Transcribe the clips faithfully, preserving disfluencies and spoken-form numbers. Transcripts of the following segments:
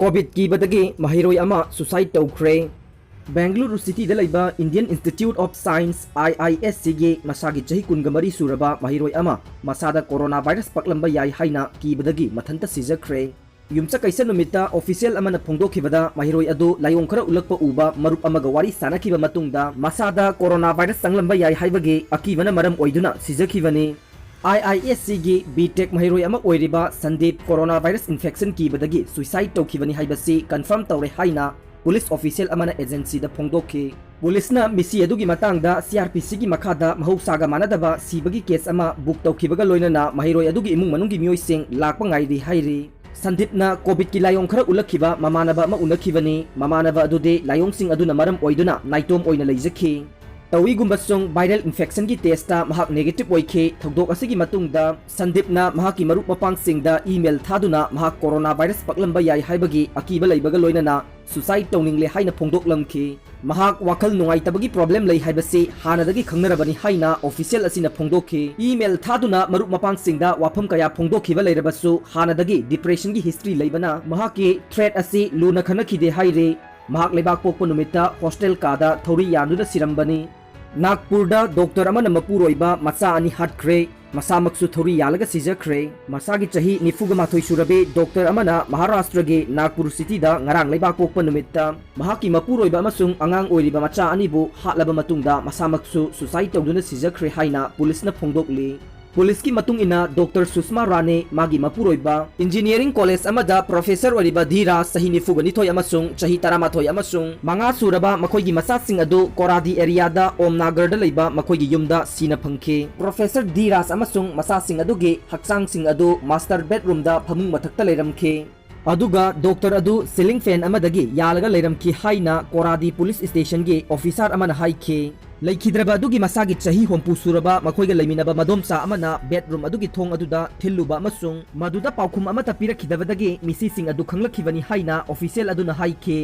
COVID ꯀꯤꯕꯗꯒꯤ ꯃꯍꯩꯔꯣꯏ ꯑꯃ suicide ꯇꯧꯈ꯭ꯔꯦ꯫ ꯕꯦꯡꯒꯂꯨꯔꯨ ꯁꯤꯇꯤꯗ ꯂꯩꯕ Indian Institute of Science, I I S C ꯒꯤ ꯃꯁꯥꯒꯤ ꯆꯍꯤ ꯀꯨꯟꯒ ꯃꯔꯤ ꯁꯨꯔꯕ ꯃꯍꯩꯔꯣꯏ ꯑꯃ ꯃꯁꯥꯗ ꯀꯣꯔꯣꯅꯥ ꯚꯥꯏꯔꯁ ꯄꯛꯂꯝꯕ ꯌꯥꯏ ꯍꯥꯏꯅ ꯀꯤꯕꯗꯒꯤ ꯃꯊꯟꯇ ꯁꯤꯖꯈ꯭ꯔꯦ꯫ ꯌꯨꯝꯁꯀꯩꯁ ꯅꯨꯃꯤꯠꯇ official ꯑꯃꯅ ꯐꯣꯡꯗꯣꯛꯈꯤꯕꯗ, ꯃꯍꯩꯔꯣꯏ ꯑꯗꯨ ꯂꯥꯏꯑꯣꯡ ꯈꯔ ꯎꯠꯂꯛꯄ ꯎꯕ ꯃꯔꯨꯞ ꯑꯃꯒ ꯋꯥꯔꯤ ꯁꯥꯟꯅꯈꯤꯕ ꯃꯇꯨꯡꯗ ꯃꯁꯥꯗ ꯀꯣꯔꯣꯅꯥ ꯚꯥꯏꯔꯁ ꯆꯪꯂꯝꯕ ꯌꯥꯏ ꯍꯥꯏꯕꯒꯤ ꯑꯀꯤꯕꯅ ꯃꯔꯝ ꯑꯣꯏꯗꯨꯅ ꯁꯤꯖꯈꯤꯕꯅꯤ꯫ I I S C ꯒꯤ B Tech ꯃꯍꯩꯔꯣꯏ ꯑꯃ ꯑꯣꯏꯔꯤꯕ Sandeep corona virus infection ꯀꯤꯕꯗꯒꯤ suicide ꯇꯧꯈꯤꯕꯅꯤ ꯍꯥꯏꯕꯁꯤ confirm ꯇꯧꯔꯦ ꯍꯥꯏꯅ police official ꯑꯃꯅ agency ꯗ ꯐꯣꯡꯗꯣꯛꯈꯤ꯫ Police ꯅ ꯃꯤꯁꯤ ꯑꯗꯨꯒꯤ ꯃꯇꯥꯡꯗ C R P C ꯒꯤ ꯃꯈꯥꯗ ꯃꯍꯧꯁꯥꯒ ꯃꯥꯟꯅꯗꯕ ꯁꯤꯕꯒꯤ case ꯑꯃ book ꯇꯧꯈꯤꯕꯒ ꯂꯣꯏꯅꯅ ꯃꯍꯩꯔꯣꯏ ꯑꯗꯨꯒꯤ ꯏꯃꯨꯡ ꯃꯅꯨꯡꯒꯤ ꯃꯤꯑꯣꯏꯁꯤꯡ ꯂꯥꯛꯄ ꯉꯥꯏꯔꯤ ꯍꯥꯏꯔꯤ꯫ ꯁꯟꯗꯤꯞꯅ ꯀꯣꯚꯤꯗꯀꯤ ꯂꯥꯏꯑꯣꯡ ꯈꯔ ꯎꯠꯂꯛꯈꯤꯕ ꯃꯃꯥꯟꯅꯕ ꯑꯃ ꯎꯅꯈꯤꯕꯅꯤ꯫ ꯃꯃꯥꯟꯅꯕ ꯑꯗꯨꯗꯤ ꯂꯥꯏꯑꯣꯡꯁꯤꯡ ꯑꯗꯨꯅ ꯃꯔꯝ ꯑꯣꯏꯗꯨꯅ ꯅꯥꯏꯇꯣꯝ ꯑꯣꯏꯅ ꯂꯩꯖꯈꯤ꯫ ꯇꯧꯏꯒꯨꯝꯕꯁꯨꯡ viral infection ꯒꯤ test ꯇ ꯃꯍꯥꯛ negative ꯑꯣꯏꯈꯤ꯫ ꯊꯧꯗꯣꯛ ꯑꯁꯤꯒꯤ ꯃꯇꯨꯡꯗ ꯁꯟꯗꯤꯞꯅ ꯃꯍꯥꯛꯀꯤ ꯃꯔꯨꯞ ꯃꯄꯥꯡꯁꯤꯡꯗ email ꯊꯥꯗꯨꯅ ꯃꯍꯥꯛ ꯀꯣꯔꯣꯅꯥ ꯚꯥꯏꯔꯁ ꯄꯛꯂꯝꯕ ꯌꯥꯏ ꯍꯥꯏꯕꯒꯤ ꯑꯀꯤꯕ ꯂꯩꯕꯒ ꯂꯣꯏꯅꯅ suicide ꯇꯧꯅꯤꯡꯂꯦ ꯍꯥꯏꯅ ꯐꯣꯡꯗꯣꯛꯂꯝꯈꯤ꯫ ꯃꯍꯥꯛ ꯋꯥꯈꯜ ꯅꯨꯡꯉꯥꯏꯇꯕꯒꯤ problem ꯂꯩ ꯍꯥꯏꯕꯁꯤ ꯍꯥꯟꯅꯗꯒꯤ ꯈꯪꯅꯔꯕꯅꯤ ꯍꯥꯏꯅ official ꯑꯁꯤꯅ ꯐꯣꯡꯗꯣꯛꯈꯤ꯫ Email ꯊꯥꯗꯨꯅ ꯃꯔꯨꯞ ꯃꯄꯥꯡꯁꯤꯡꯗ ꯋꯥꯐꯝ ꯀꯌꯥ ꯐꯣꯡꯗꯣꯛꯈꯤꯕ ꯂꯩꯔꯕꯁꯨ ꯍꯥꯟꯅꯗꯒꯤ depression ꯒꯤ history ꯂꯩꯕꯅ ꯃꯍꯥꯛꯀꯤ threat ꯑꯁꯤ ꯂꯨꯅ ꯈꯟꯅꯈꯤꯗꯦ ꯍꯥꯏꯔꯤ꯫ ꯃꯍꯥꯛ ꯂꯩꯕꯥꯛ ꯄꯣꯛꯄ ꯅꯨꯃꯤꯠꯇ hostel ꯀꯥꯗ ꯊꯧꯔꯤ ꯌꯥꯟꯗꯨꯅ ꯁꯤꯔꯝꯕꯅꯤ꯫ ꯅꯥꯒꯄꯨꯔꯗ doctor ꯑꯃꯅ ꯃꯄꯨꯔꯣꯏꯕ ꯃꯆꯥ ꯑꯅꯤ ꯍꯥꯠꯈ꯭ꯔꯦ꯫ ꯃꯁꯥꯃꯛꯁꯨ ꯊꯧꯔꯤ ꯌꯥꯜꯂꯒ ꯁꯤꯖꯈ꯭ꯔꯦ꯫ ꯃꯁꯥꯒꯤ ꯆꯍꯤ ꯅꯤꯐꯨꯒ ꯃꯥꯊꯣꯏ ꯁꯨꯔꯕꯤ doctor ꯑꯃꯅ ꯃꯍꯥꯔꯥꯁꯇ꯭ꯔꯒꯤ ꯅꯥꯒꯄꯨꯔ ꯁꯤꯇꯤꯗ ꯉꯔꯥꯡ ꯂꯩꯕꯥꯛ ꯄꯣꯛꯄ ꯅꯨꯃꯤꯠꯇ ꯃꯍꯥꯛꯀꯤ ꯃꯄꯨꯔꯣꯏꯕ ꯑꯃꯁꯨꯡ ꯑꯉꯥꯡ ꯑꯣꯏꯔꯤꯕ ꯃꯆꯥ ꯑꯅꯤꯕꯨ ꯍꯥꯠꯂꯕ ꯃꯇꯨꯡꯗ ꯃꯁꯥꯃꯛꯁꯨ suicide ꯇꯧꯗꯨꯅ ꯁꯤꯖꯈ꯭ꯔꯦ ꯍꯥꯏꯅ police ꯅ ꯐꯣꯡꯗꯣꯛꯂꯤ꯫ Police ꯀꯤ ꯃꯇꯨꯡ ꯏꯟꯅ, doctor ꯁꯨꯁꯃꯥ ꯔꯥꯅꯦ, ꯃꯥꯒꯤ ꯃꯄꯨꯔꯣꯏꯕ, engineering college ꯑꯃꯗ professor ꯑꯣꯏꯔꯤꯕ ꯙꯤꯔꯥꯖ, ꯆꯍꯤ ꯅꯤꯐꯨꯒ ꯅꯤꯊꯣꯏ ꯑꯃꯁꯨꯡ ꯆꯍꯤ ꯇꯔꯥꯃꯥꯊꯣꯏ ꯑꯃꯁꯨꯡ ꯃꯉꯥ ꯁꯨꯔꯕ ꯃꯈꯣꯏꯒꯤ ꯃꯆꯥꯁꯤꯡ ꯑꯗꯨ ꯀꯣꯔꯥꯗꯤ area ꯗ ꯑꯣꯝꯅꯥꯒꯔꯗ ꯂꯩꯕ ꯃꯈꯣꯏꯒꯤ ꯌꯨꯝꯗ ꯁꯤꯅ ꯐꯪꯈꯤ꯫ Professor ꯙꯤꯔꯥꯖ ꯑꯃꯁꯨꯡ ꯃꯆꯥꯁꯤꯡ ꯑꯗꯨꯒꯤ ꯍꯛꯆꯥꯡꯁꯤꯡ ꯑꯗꯨ master bedroom ꯗ ꯐꯃꯨꯡ ꯃꯊꯛꯇ ꯂꯩꯔꯝꯈꯤ꯫ ꯑꯗꯨꯒ doctor ꯑꯗꯨ ceiling fan ꯑꯃꯗꯒꯤ ꯌꯥꯜꯂꯒ ꯂꯩꯔꯝꯈꯤ ꯍꯥꯏꯅ ꯀꯣꯔꯥꯗꯤ police station ꯒꯤ officer ꯑꯃꯅ ꯍꯥꯏꯈꯤ꯫ ꯂꯩꯈꯤꯗ꯭ꯔꯕ ꯑꯗꯨꯒꯤ ꯃꯁꯥꯒꯤ ꯆꯍꯤ ꯍꯨꯝꯐꯨ ꯁꯨꯔꯕ ꯃꯈꯣꯏꯒ ꯂꯩꯃꯤꯟꯅꯕ ꯃꯗꯣꯝꯆꯥ ꯑꯃꯅ bedroom ꯑꯗꯨꯒꯤ ꯊꯣꯡ ꯑꯗꯨꯗ ꯊꯤꯜꯂꯨꯕ ꯑꯃꯁꯨꯡ ꯃꯗꯨꯗ ꯄꯥꯎꯈꯨꯝ ꯑꯃꯠꯇ ꯄꯤꯔꯛꯈꯤꯗꯕꯗꯒꯤ ꯃꯤꯁꯤꯁꯤꯡ ꯑꯗꯨ ꯈꯪꯂꯛꯈꯤꯕꯅꯤ ꯍꯥꯏꯅ official ꯑꯗꯨꯅ ꯍꯥꯏꯈꯤ꯫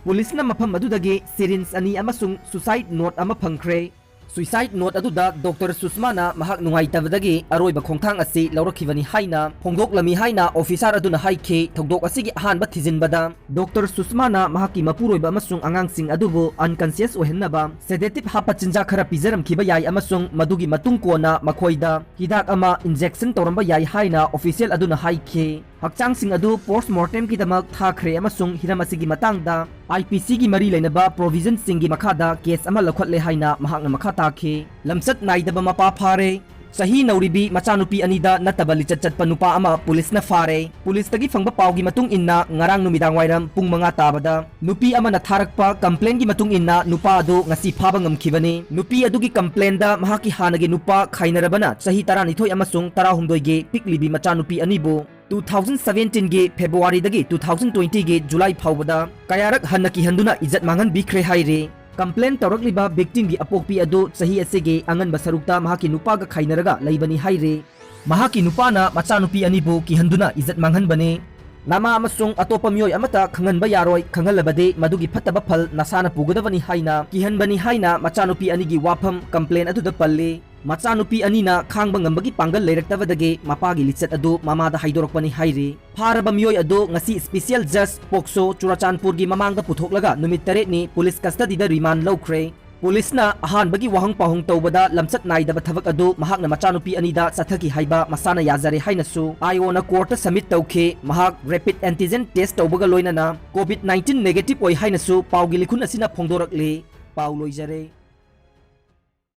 Police ꯅ ꯃꯐꯝ ꯑꯗꯨꯗꯒꯤ syringe ꯑꯅꯤ ꯑꯃꯁꯨꯡ suicide note ꯑꯃ ꯐꯪꯈ꯭ꯔꯦ꯫ Suicide note ꯑꯗꯨꯗ ꯗꯣꯛꯇꯔ ꯁꯨꯁꯃꯥꯅ ꯃꯍꯥꯛ ꯅꯨꯡꯉꯥꯏꯇꯕꯗꯒꯤ ꯑꯔꯣꯏꯕ ꯈꯣꯡꯊꯥꯡ ꯑꯁꯤ ꯂꯧꯔꯛꯈꯤꯕꯅꯤ ꯍꯥꯏꯅ ꯐꯣꯡꯗꯣꯛꯂꯝꯃꯤ ꯍꯥꯏꯅ ꯑꯣꯐꯤꯁꯥꯔ ꯑꯗꯨꯅ ꯍꯥꯏꯈꯤ꯫ ꯊꯧꯗꯣꯛ ꯑꯁꯤꯒꯤ ꯑꯍꯥꯟꯕ ꯊꯤꯖꯤꯟꯕꯗ ꯗꯣꯛꯇꯔ ꯁꯨꯁꯃꯥꯅ ꯃꯍꯥꯛꯀꯤ ꯃꯄꯨꯔꯣꯏꯕ ꯑꯃꯁꯨꯡ ꯑꯉꯥꯡꯁꯤꯡ ꯑꯗꯨꯕꯨ unconscious ꯑꯣꯏꯍꯟꯅꯕ sedative ꯍꯥꯞꯄ ꯆꯤꯟꯖꯥꯛ ꯈꯔ ꯄꯤꯖꯔꯝꯈꯤꯕ ꯌꯥꯏ ꯑꯃꯁꯨꯡ ꯃꯗꯨꯒꯤ ꯃꯇꯨꯡ ꯀꯣꯟꯅ ꯃꯈꯣꯏꯗ ꯍꯤꯗꯥꯛ ꯑꯃ injection ꯇꯧꯔꯝꯕ ꯌꯥꯏ ꯍꯥꯏꯅ ꯑꯣꯐꯤꯁꯤꯌꯦꯜ ꯑꯗꯨꯅ ꯍꯥꯏꯈꯤ꯫ ꯍꯛꯆꯥꯡꯁꯤꯡ ꯑꯗꯨ ꯄꯣꯁ꯭ꯠꯃꯣꯔꯇꯦꯝꯒꯤꯗꯃꯛ ꯊꯥꯈ꯭ꯔꯦ ꯑꯃꯁꯨꯡ ꯍꯤꯔꯝ ꯑꯁꯤꯒꯤ ꯃꯇꯥꯡꯗ IPCꯒꯤ ꯃꯔꯤ ꯂꯩꯅꯕ provisionꯁꯤꯡꯒꯤ ꯃꯈꯥꯗ ꯀꯦꯁ ꯑꯃ ꯂꯧꯈꯠꯂꯦ ꯍꯥꯏꯅ ꯃꯍꯥꯛꯅ ꯃꯈꯥ ꯇꯥꯈꯤ꯫ ꯂꯝꯆꯠ ꯅꯥꯏꯗꯕ ꯃꯄꯥ ꯐꯥꯔꯦ꯫ ꯆꯍꯤ ꯅꯧꯔꯤꯕꯤ ꯃꯆꯥꯅꯨꯄꯤ ꯑꯅꯤꯗ ꯅꯠꯇꯕ ꯂꯤꯆꯠ ꯆꯠꯄ ꯅꯨꯄꯥ ꯑꯃ ꯄꯨꯂꯤꯁꯅ ꯐꯥꯔꯦ꯫ ꯄꯨꯂꯤꯁꯇꯒꯤ ꯐꯪꯕ ꯄꯥꯎꯒꯤ ꯃꯇꯨꯡ ꯏꯟꯅ, ꯉꯔꯥꯡ ꯅꯨꯃꯤꯗꯥꯡ ꯋꯥꯏꯔꯝ ꯄꯨꯡ ꯃꯉꯥ ꯇꯥꯕꯗ ꯅꯨꯄꯤ ꯑꯃꯅ ꯊꯥꯔꯛꯄ complaintꯒꯤ ꯃꯇꯨꯡ ꯏꯟꯅ ꯅꯨꯄꯥ ꯑꯗꯨ ꯉꯁꯤ ꯐꯥꯕ ꯉꯝꯈꯤꯕꯅꯤ꯫ ꯅꯨꯄꯤ ꯑꯗꯨꯒꯤ complaintꯗ ꯃꯍꯥꯛꯀꯤ ꯍꯥꯟꯅꯒꯤ ꯅꯨꯄꯥ ꯈꯥꯏꯅꯔꯕꯅ ꯆꯍꯤ ꯇꯔꯥꯅꯤꯊꯣꯏ ꯑꯃꯁꯨꯡ ꯇꯔꯥꯍꯨꯝꯗꯣꯏꯒꯤ ꯄꯤꯛꯂꯤꯕꯤ ꯃꯆꯥꯅꯨꯄꯤ ꯑꯅꯤꯕꯨ two thousand seventeenꯒꯤ Februaryꯗꯒꯤ two thousand twentyꯒꯤ July ꯐꯥꯎꯕꯗ ꯀꯌꯥꯔꯛ ꯍꯟꯅ ꯀꯤꯍꯟꯗꯨꯅ ꯏꯖꯠ ꯃꯥꯡꯍꯟꯕꯤꯈ꯭ꯔꯦ ꯍꯥꯏꯔꯤ꯫ Complaint ꯇꯧꯔꯛꯂꯤꯕ victimꯒꯤ ꯑꯄꯣꯛꯄꯤ ꯑꯗꯨ ꯆꯍꯤ ꯑꯁꯤꯒꯤ ꯑꯉꯟꯕ ꯁꯔꯨꯛꯇ ꯃꯍꯥꯛꯀꯤ ꯅꯨꯄꯥꯒ ꯈꯥꯏꯅꯔꯒ ꯂꯩꯕꯅꯤ ꯍꯥꯏꯔꯤ꯫ ꯃꯍꯥꯛꯀꯤ ꯅꯨꯄꯥꯅ ꯃꯆꯥꯅꯨꯄꯤ ꯑꯅꯤꯕꯨ ꯀꯤꯍꯟꯗꯨꯅ ꯏꯖꯠ ꯃꯥꯡꯍꯟꯕꯅꯤ꯫ ꯅꯃꯥ ꯑꯃꯁꯨꯡ ꯑꯇꯣꯞꯄ ꯃꯤꯑꯣꯏ ꯑꯃꯠꯇ ꯈꯪꯍꯟꯕ ꯌꯥꯔꯣꯏ, ꯈꯪꯍꯜꯂꯕꯗꯤ ꯃꯗꯨꯒꯤ ꯐꯠꯇꯕ ꯐꯜ ꯅꯁꯥꯅ ꯄꯨꯒꯗꯕꯅꯤ ꯍꯥꯏꯅ ꯀꯤꯍꯟꯕꯅꯤ ꯍꯥꯏꯅ ꯃꯆꯥꯅꯨꯄꯤ ꯑꯅꯤꯒꯤ ꯋꯥꯐꯝ complaint ꯑꯗꯨꯗ ꯄꯜꯂꯤ꯫ ꯃꯆꯥꯅꯨꯄꯤ ꯑꯅꯤꯅ ꯈꯥꯡꯕ ꯉꯝꯕꯒꯤ ꯄꯥꯡꯒꯜ ꯂꯩꯔꯛꯇꯕꯗꯒꯤ ꯃꯄꯥꯒꯤ ꯂꯤꯆꯠ ꯑꯗꯨ ꯃꯃꯥꯗ ꯍꯥꯏꯗꯣꯔꯛꯄꯅꯤ ꯍꯥꯏꯔꯤ꯫ ꯐꯥꯔꯕ ꯃꯤꯑꯣꯏ ꯑꯗꯨ ꯉꯁꯤ special judge POCSO ꯆꯨꯔꯥꯆꯥꯟꯄꯨꯔꯒꯤ ꯃꯃꯥꯡꯗ ꯄꯨꯊꯣꯛꯂꯒ ꯅꯨꯃꯤꯠ ꯇꯔꯦꯠꯅꯤ ꯄꯨꯂꯤꯁ custody ꯗ remand ꯂꯧꯈ꯭ꯔꯦ꯫ ꯄꯨꯂꯤꯁꯅ ꯑꯍꯥꯟꯕꯒꯤ ꯋꯥꯍꯪ ꯄꯥꯎꯍꯪ ꯇꯧꯕꯗ ꯂꯝꯆꯠ ꯅꯥꯏꯗꯕ ꯊꯕꯛ ꯑꯗꯨ ꯃꯍꯥꯛꯅ ꯃꯆꯥꯅꯨꯄꯤ ꯑꯅꯤꯗ ꯆꯠꯊꯈꯤ ꯍꯥꯏꯕ ꯃꯁꯥꯅ ꯌꯥꯖꯔꯦ ꯍꯥꯏꯅꯁꯨ IOꯅ courtꯇ submit ꯇꯧꯈꯤ꯫ ꯃꯍꯥꯛ rapid antigen test ꯇꯧꯕꯒ ꯂꯣꯏꯅꯅ COVID nineteen negative ꯑꯣꯏ ꯍꯥꯏꯅꯁꯨ ꯄꯥꯎꯒꯤ ꯂꯤꯈꯨꯟ ꯑꯁꯤꯅ ꯐꯣꯡꯗꯣꯔꯛꯂꯤ꯫ ꯄꯥꯎ ꯂꯣꯏꯖꯔꯦ꯫